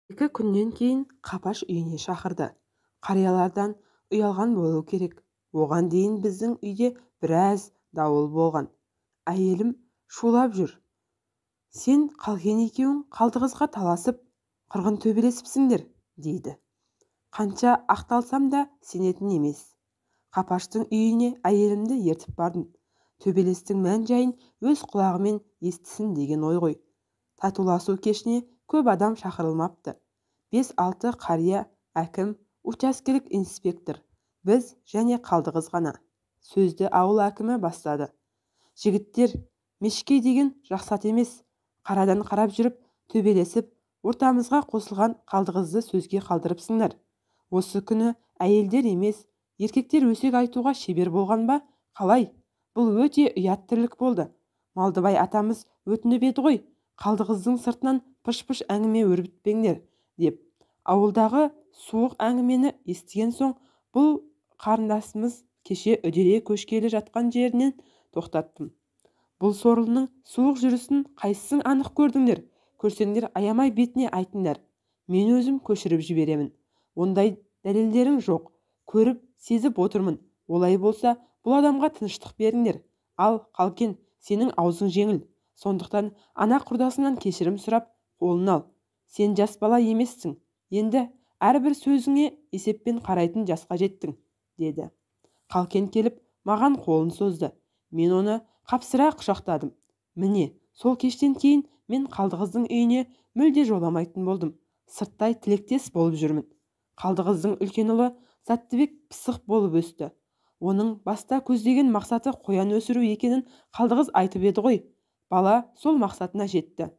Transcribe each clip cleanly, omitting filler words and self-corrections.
2 күннен кейін Қапаш үйіне шақырды. Қариялардан ұялған болу керек. Оған дейін біздің үйде біраз дауыл болған. Әйелім шулап жүр. Сен Қалкен екеуің Қалдықызға таласып, қырғын төбелесіпсіңдер, дейді. Қанша ақталсам да сенетін емес. Қапаштың үйіне әйелімді ертіп бардым. Төбелестің мән-жайын өз құлағымен естісін деген ой ғой. Татуласу кешіне көп адам шақырылмапты. 5-6 қария, әкім, учаскелік инспектор, біз және Қалдықыз ғана. Сөзді ауыл әкімі бастады. Жігіттер, Мешкей деген жақсы ат емес. Қарадан қарап жүріп, төбелесіп, ортамызға қосылған Қалдықызды сөзге қалдырыпсыңдар. Осы күні әйелдер емес, еркектер өсек айтуға шебер болған ба? Қалай? Бұл өте ұят тірлік болды. Малдыбай атамыз өтініп еді ғой, Қалдықыздың сыртынан пыш-пыш әңгіме өрбітпеңдер деп. Ауылдағы суық әңгімені естіген соң, бұл қарындасымыз кеше үдере көшкелі жатқан жерінен тоқтаттым. Бұл сорлының суық жүрісін қайсысың анық көрдіңдер? Көрсеңдер аямай бетіне айтыңдар. Мен өзім көшіріп жіберемін. Ондай дәлелдерің жоқ. Көріп, сезіп отырмын. Олай болса, бұл адамға тыныштық беріңдер. Ал, Қалкен, сенің аузың жеңіл. Сондықтан ана құрдасыңнан кешірім сұрап, қолын ал. Сен жас бала емессің. Енді әрбір сөзіңе есеппен қарайтын жасқа жеттің, деді. Қалкен келіп, маған қолын созды. Мен оны қапсыра құшақтадым. Міне, сол кештен кейін мен Қалдықыздың үйіне мүлде жоламайтын болдым. Сырттай тілектес болып жүрмін. Қалдықыздың үлкен ұлы Заттыбек пысық болып өсті. Оның баста көздеген мақсаты қоян өсіру екенін Қалдықыз айтып еді ғой. Бала сол мақсатына жетті.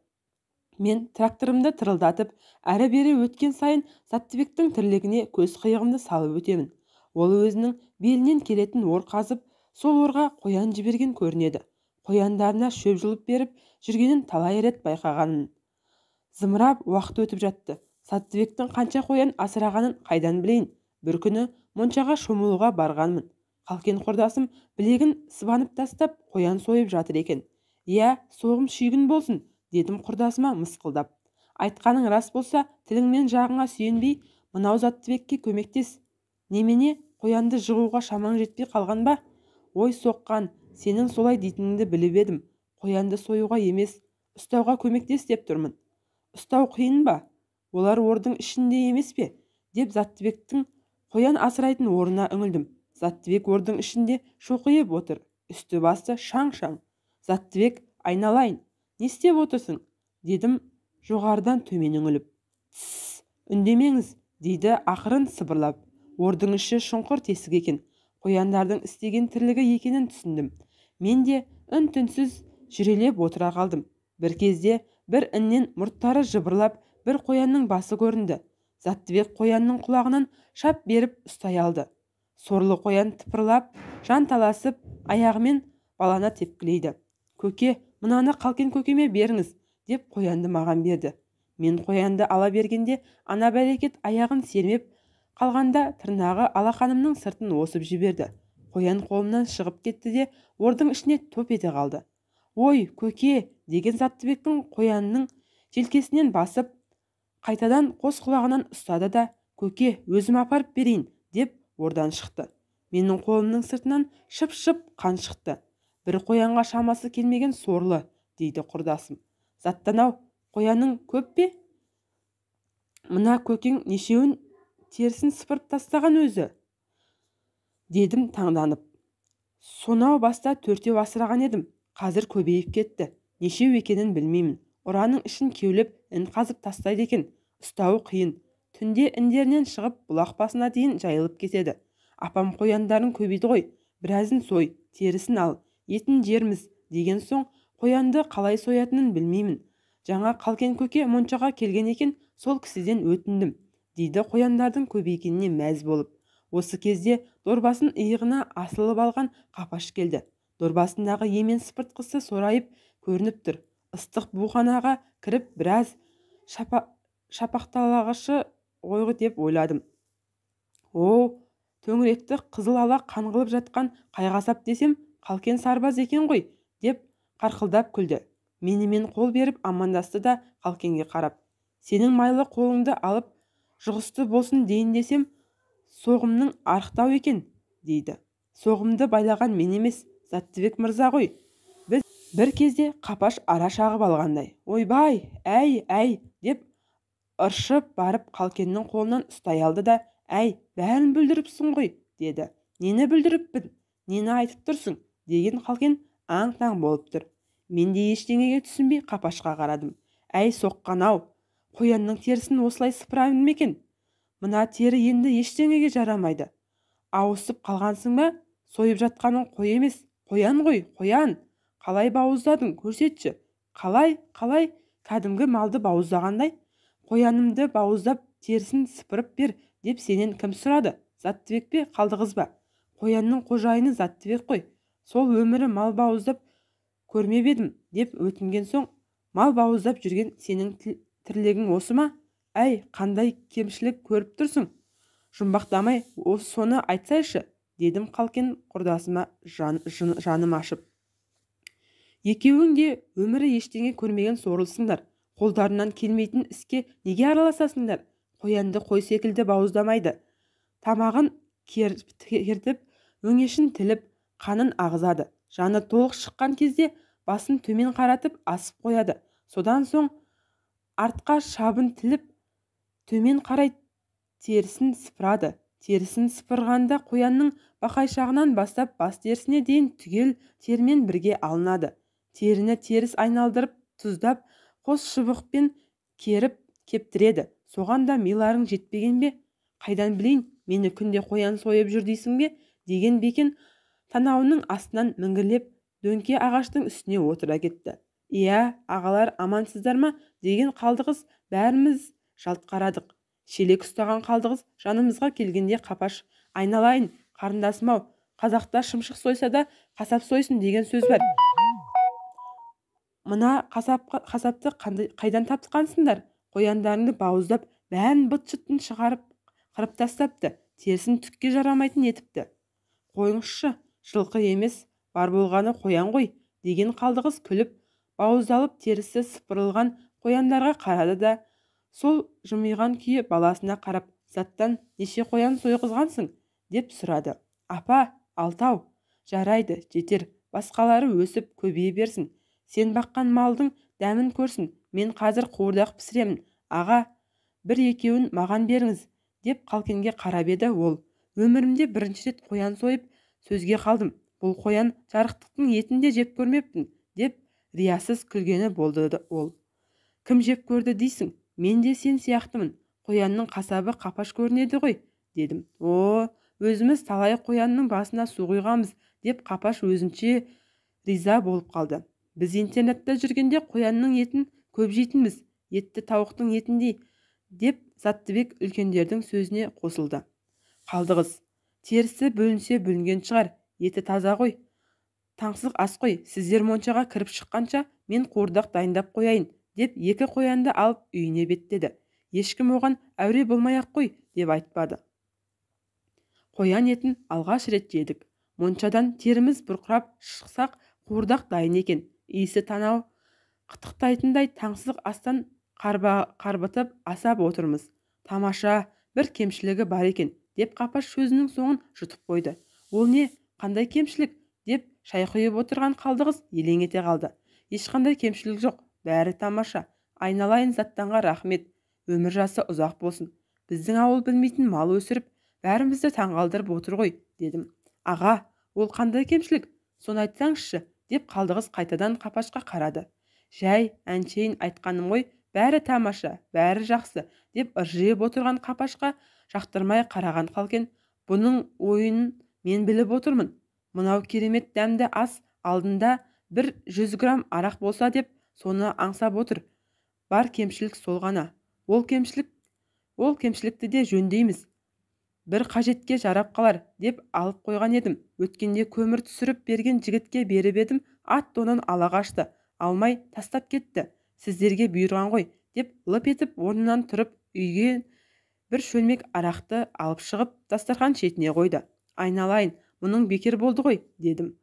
Мен тракторымды тырылдатып, әрі-бері өткен сайын Заттыбектің тірлігіне көз қиығымды салып өтемін. Ол өзінің белінен келетін ор қазып, сол орға қоян жіберген көрінеді. Қояндарына шөп жұлып беріп жүргенін талай рет байқағанмын. Зымырап уақыт өтіп жатты. Заттыбектің қанша қоян асырағанын қайдан білейін. Бір күні моншаға шомылуға барғанмын. Қалкен құрдасым білегін сыбанып тастап, қоян сойып жатыр екен. Иә, соғым шүйгін болсын, дедім құрдасыма мысқылдап. Айтқаның рас болса, тіліңмен жағыңа сүйенбей, мынау Заттыбекке көмектес. Немене, қоянды жығуға шамаң жетпей қалған ба? Ой соққан, сенің солай дейтініңді біліп едім. Қоянды союға емес, ұстауға көмектес деп тұрмын. Ұстау қиын ба? Олар ордың ішінде емес пе? Деп Заттыбектің қоян асырайтын орнына үңілдім. Заттыбек ордың ішінде шоқиып отыр. Үсті басы шаң-шаң. Заттыбек, айналайын, не істеп отырсың? Дедім жоғарыдан төмен үңіліп. Тссс, үндемеңіз, дейді ақырын сыбырлап. Ордың іші шұңқыр тесік екен. Қояндардың істеген тірлігі екенін түсіндім. Мен де үн-түнсіз жүрелеп отыра қалдым. Бір кезде бір іннен мұрттары жыбырлап, бір қоянның басы көрінді. Заттыбек қоянның құлағынан шап беріп ұстай алды. Сорлы қоян тыпырлап, жан таласып, аяғымен баланы тепкілейді. Көке, мынаны Қалкен көкеме беріңіз, деп қоянды маған берді. Мен қоянды ала бергенде ана бәлекет аяғын сермеп қалғанда тырнағы алақанымның сыртын осып жіберді. Қоян қолымнан шығып кетті де ордың ішіне топ ете қалды. Ой, көке, деген Заттыбектің қоянның желкесінен басып, қайтадан қос құлағынан ұстады да, көке, өзім апарып берейін, деп ордан шықты. Менің қолымның сыртынан шып-шып қан шықты. Бір қоянға шамасы келмеген сорлы, дейді құрдасым. Заттан-ау, қояның көп пе? Мына көкең нешеуін терісін сыпырып тастаған өзі, дедім таңданып. Сонау баста 4 асыраған едім, қазір көбейіп кетті. Нешеу екенін білмеймін. Ұраның ішін кеулеп, ін қазып тастайды екен. Ұстауы қиын. Түнде індерінен шығып, бұлақ басына дейін жайылып кетеді. Апам қояндарың көбейді ғой, біразын сой, терісін ал, етін жерміз, деген соң қоянды қалай соятынын білмеймін. Жаңа Қалкен көке моншаға келген екен, сол кісіден өтіндім, дейді қояндардың көбейгеніне мәз болып. Осы кезде дорбасын иығына асылып алған Қапаш келді. Дорбасындағы емен сыпыртқысы сорайып көрініп тұр. Ыстық буғанаға кіріп біраз шапақталағышы ғой деп ойладым. О, төңіректі қызыл ала қан қылып жатқан қайғасап десем, Қалкен сарбаз екен ғой, деп қарқылдап күлді. Менімен қол беріп амандасты да Қалкенге қарап. Сенің майлы қолыңды алып жұғысты болсын дейін десем, соғымның арықтау екен, дейді. Соғымды байлаған мен емес, Заттыбек мырза ғой. Біз бір кезде Қапаш ара шағып алғандай, ойбай, әй, әй, деп ыршып барып Қалкеннің қолынан ұстай алды да, әй, бәрін бүлдіріпсің ғой, деді. Нені бүлдіріппін, нені айтып тұрсың, деген Қалкен аң-таң болып тұр. Мен де ештеңеге түсінбей Қапашқа қарадым. Әй, соққан-ау, қоянның терісін осылай сыпырамын ма екен? Мына тері енді ештеңеге жарамайды. Ауысып қалғансың ба? Сойып жатқаның қой емес, қоян ғой, қоян. Қалай бауыздадың, көрсетші. Қалай, қалай, кәдімгі малды бауыздағандай. Қоянымды бауыздап терісін сыпырып бер деп сенен кім сұрады? Заттыбек пе, Қалдығыз ба? Қоянның қожайыны Заттыбек қой. Сол өмірі мал бауыздап көрмеп едім деп өтінген соң, мал бауыздап жүрген сенің тірлігің осы ма? Әй, қандай кемшілік көріп тұрсың? Жұмбақтамай, соны айтсайшы, дедім Қалкен құрдасыма жаным ашып. Екеуің де өмірі ештеңе көрмеген сорлысыңдар. Қолдарынан келмейтін іске неге араласасыңдар? Қоянды қой секілді бауыздамайды. Тамағын кертіп, өңешін тіліп, қанын ағызады. Жаны толық шыққан кезде басын төмен қаратып асып қояды. Содан соң артқа шабын тіліп, төмен қарай терісін сыпырады. Терісін сыпырғанда қоянның бақайшағынан бастап бас терісіне дейін түгел термен бірге алынады. Теріні теріс айналдырып, тұздап, қос шыбықпен керіп кептіреді. Соған да миларың жетпеген бе? Қайдан білейін, мені күнде қоян сойып жүр дейсің бе? Деген Бекен танауының астынан міңгірлеп, дөңке ағаштың үстіне отыра кетті. Иә, ағалар амансыздар ма? Деген Қалдығыз, бәріміз жалт қарадық. Шелек ұстаған Қалдығыз жанымызға келгенде Қапаш, айналайын, қарындасым-ау, қазақта шымшық сойса да қасап сойсын деген сөз бар. Мына қасапты қайдан тапқансыңдар? Қояндарыңды бауыздап, бәрін быт-шытын шығарып, қырып тастапты, терісін түкке жарамайтын етіпті. Қойыңызшы, жылқы емес, бар болғаны қоян ғой, деген Қалдығыз күліп, бауыздалып терісі сыпырылған қояндарға қарады да, сол жымиған күйі баласына қарап, заттан неше қоян сойғызғансың, деп сұрады. Апа, 6. Жарайды, жетер, басқалары өсіп көбейе берсін. Сен баққан малдың дәмін көрсін, мен қазір қуырдақ пісіремін. Аға, бір екеуін маған беріңіз, деп Қалкенге қарап еді ол. Өмірімде бірінші рет қоян сойып сөзге қалдым. Бұл қоян жарықтықтың етін де жеп көрмеппін, деп риясыз күлгені болды ол. Кім жеп көрді дейсің? Мен де сен сияқтымын. Қоянның қасабы Қапаш көрінеді ғой, дедім. О, өзіміз талай қоянның басына су құйғанбыз, деп Қапаш өзінше риза болып қалды. Біз интернатта жүргенде қоянның етін көп жейтінбіз, етті тауықтың етіндей, деп Заттыбек үлкендердің сөзіне қосылды. Қалдығыз, терісі бөлінсе бөлінген шығар, еті таза ғой. Таңсық ас қой, сіздер моншаға кіріп шыққанша мен қуырдақ дайындап қояйын, деп екі қоянды алып үйіне беттеді. Ешкім оған әуре болмай-ақ қой, деп айтпады. Қоян етін алғаш рет жедік. Моншадан теріміз бұрқырап шықсақ, қуырдақ дайын екен. Иісі танау қытықтайтындай таңсық астан қарбытып асап отырмыз. Тамаша, бір кемшілігі бар екен, деп Қапаш сөзінің соңын жұтып қойды. Ол не, қандай кемшілік, деп шай құйып отырған Қалдығыз елең ете қалды. Ешқандай кемшілік жоқ, бәрі тамаша. Айналайын заттанға рахмет, өмір жасы ұзақ болсын. Біздің ауыл білмейтін мал өсіріп, бәрімізді таңғалдырып отыр ғой, дедім. Аға, ол қандай кемшілік, соны айтсаңызшы, деп Қалдығыз қайтадан Қапашқа қарады. Жай, әншейін айтқаным ғой, бәрі тамаша, бәрі жақсы, деп ыржиып отырған Қапашқа жақтырмай қараған Қалкен, бұның ойын мен біліп отырмын. Мынау керемет дәмді ас алдында бір 100 грамм арақ болса деп соны аңсап отыр. Бар кемшілік сол ғана. Ол кемшілікті де жөндейміз. Бір қажетке жарап қалар, деп алып қойған едім. Өткенде көмір түсіріп берген жігітке беріп едім, ат тонын ала қашты, алмай тастап кетті. Сіздерге бұйырған ғой, деп лып етіп орнынан тұрып үйге бір шөлмек арақты алып шығып дастархан шетіне қойды. Айналайын, мұның бекер болды ғой, дедім.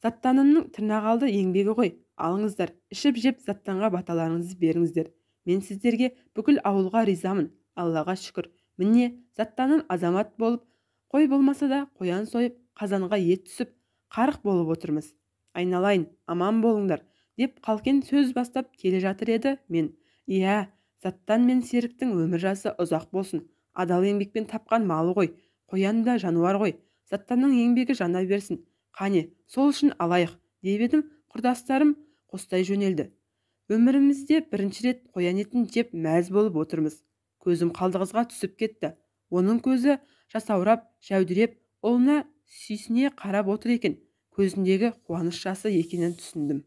Заттанымның тырнақалды еңбегі ғой, алыңыздар, ішіп жеп заттанға баталарыңызды беріңіздер. Мен сіздерге, бүкіл ауылға ризамын. Аллаға шүкір. Міне, заттаным азамат болып, қой болмаса да қоян сойып, қазанға ет түсіп, қарық болып отырмыз. Айналайын, аман болыңдар, деп Қалкен сөз бастап келе жатыр еді, мен: «Иә, Заттан мен Серіктің өмір жасы ұзақ болсын. Адал еңбекпен тапқан малы ғой. Қоян да жануар ғой. Заттанның еңбегі жана берсін. Қане, сол үшін алайық», – деп едім, құрдастарым қостай жөнелді. Өмірімізде бірінші рет қоян етін жеп, мәз болып отырмыз. Көзім Қалдықызға түсіп кетті. Оның көзі жасаурап, жәудіреп, ұлына сүйсіне қарап отыр екен. Көзіндегі қуаныш жасы екенін түсіндім.